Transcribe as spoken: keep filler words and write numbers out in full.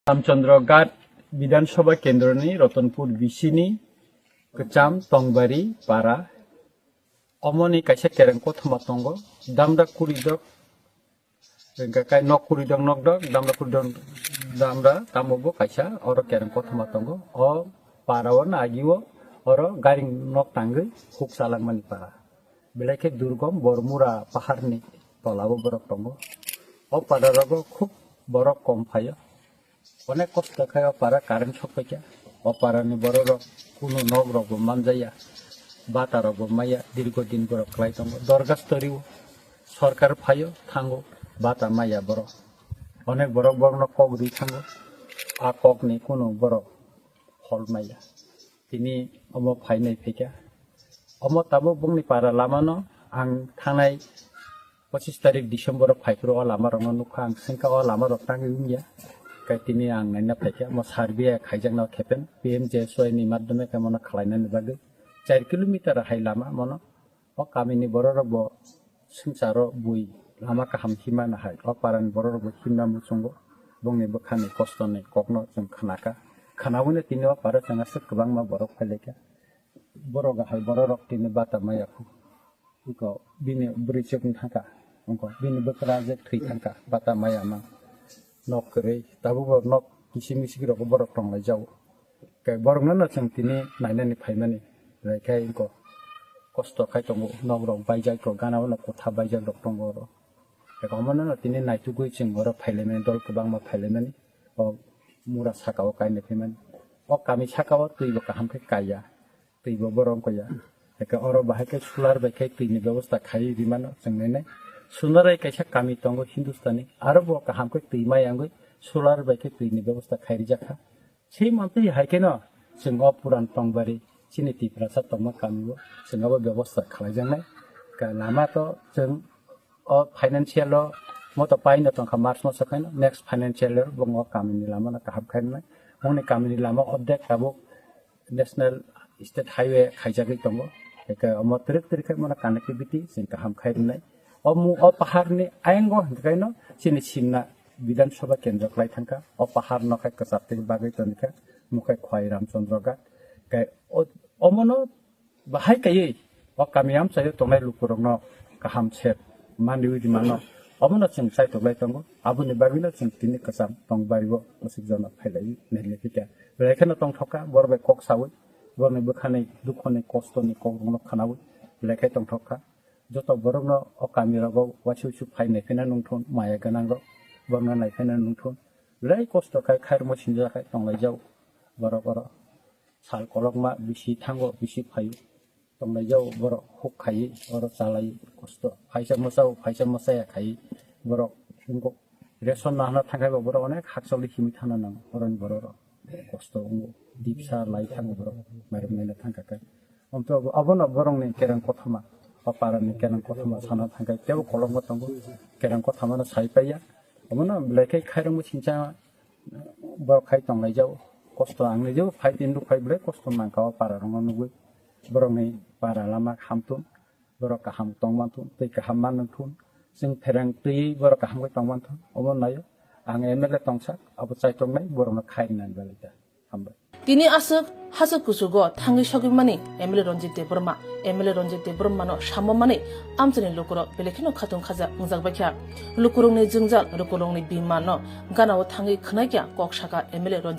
Ramchandra Ghat Bidhan Sabha Kendroni Ratanpur bisini Kwcham Tongbari para. Omoni kaisa kereng kothoma tongo. Damra kuridok, hwnkhe kai nok kuridok nokdok, damra kuridok damra tamo bo kaisa oro kereng kothoma tongo. O para o na agi o oro gari nok tangwi huk chalangmani para. Belai khe durgom Bormura paharni tola o borok tongo. O para rogo khub borok kom phaio. Onek kosto khai o para current sok paikha. O para ni borok rok kunu nok rok bo manjaya, bata rok bo maya, dirgo din borok klai tongo. Dorgas tori o sorkar phaio thango, bata maya borok. Onek borok borok no kok ri thango. A kok ni kunu borok hol maya. Tini omo phainai phaikha. Omo tabuk bongni para lama no ang thangnai pochis tarik December o phaiphuru o lama rok no nukha, ang swngkha o lama rok tangwi wngya. Kai tini ang naina phaikha, omo survey khaijakna khepen P M G S Y ni madhyome khe mono khwlainani bagwi char kilometer hai lama mono. O kamini borok rok bo swngcharo bui lama kaham himna hai o parani borok rok bo himna muchungo. Bongni bwkhani kostoni kokno chwng khnakha. Khnaui no tini o para chwng aswk kwbangma borok phailaikha. Borok ahai borok rok tini bata maya khu. Wngkha bini bwrwi chwk wng thangkha. Wngkha bini bwkra je thwi thangkha bata maya ma. Nok kwrwi tabuk bo nok kisik misik rok borok tonglai jao. Khe borokno no chwng tini nainani phaimani, belai khe wngkha kosto khai tongo, nok rok baijak rok gana o no kotha baijak rok tongo oro. Khe omono no tini naitugwi chwng oro phailaimani, dol kwbangma phailaimani, o mura saka o kainwi phaimani. O kami saka o twi bo kaham khe kaiya, twi bo borok wngkha ya. Hwnkhe oro bahai khe solar bai khe twi ni bebosta khai rimano chwng nai nai. Solar bai kaisa kami tongo Hindustani, aro bo kaham khe twi mai wngwi solar bai khe twi ni bebosta khai rijak kha. Sei mantwi hai kheno chwng o puran tongbari chini Tiprasa tongma kami o chwng abo bebosta khlai jak nai. Ka lama to chwng o financial o moto paino tongkha March maso khaino, next financial year bo o kami ni lama no kaham khai nai. Moni kami ni lama ordek tabuk National State Highway khaijagwi tongo. Eke omo twrwk twrwk khai mano connectivity chwng kaham khai rwnai. O mu-, o paharni ayango hwnkhe no chini Simna Bidhan Sabha kendro klai thangkha. O pahar no khai kwchap tei bagwi tongkha. Mukhai Khwai Ramchandra Ghat. Kai o, omono bahai kaiwi o kami amchaio tongnai lukurokno kaham sep manwi di mano. Obono chwng chaitok lai tongo. Aboni bagwino chwng tini kwcham tong bario aswk jona phailai nai le phika. Belai kheno tongthok kha, borok bai kok saui, borokni bwkhani dukhoni kostoni kokrokno khwnaui belai khe tongthok kha. Joto borokno o kami rogo waisi waisi phai nai phina nungthun, maya gwnang rok borokno nai phina nungthun. Belai kosto khai khairokma sinjak khai tonglai jao borok oro. Sal kolokma bisi thango, bisi phaio. Tonglai jao borok huk khaiwi oro chalai kosto. Phaisa mwsao, phaisa mwsaya khai borok wngkok. Ration nahana thangkhai bo borok onek hakcholi himwi thana nango oroni borok rok. Kosto wngo. Dipsa lai thango borok. Mairum naina thangkha khe. Omtwi obo, obono borokni kereng kothoma. O parani kereng kothoma sana thangkhai. Tebo kolokma tongo. Kereng kothomano sai paiya. Obono belai khe khairokma singcha borok khai tonglai jao. Kosto ang nai jao. Phai tin rok phai belai kosto nangkha o para rokno nugui. Borokni para lama hamtun. Borok kaham tong manthun, twi kaham man nangthun. Chwng pherang twi borok kaham khe tong manthun. Omo naio. Ang M L A tongsak, abo chaitok nai, borokno khai rwnani bagwi ta. Hambai. Tini aswk hachwk kuchugo thangwi sogwimani M L A Ranjit Debbarma. M L A Ranjit Debbarmano samo manwi amchaini lukurok belai kheno khatung khaja wngjak baikha. Lukurokni jwngjal, lukurokni bimano ganao thangwi khwnaikha kok saka M L A Ranjit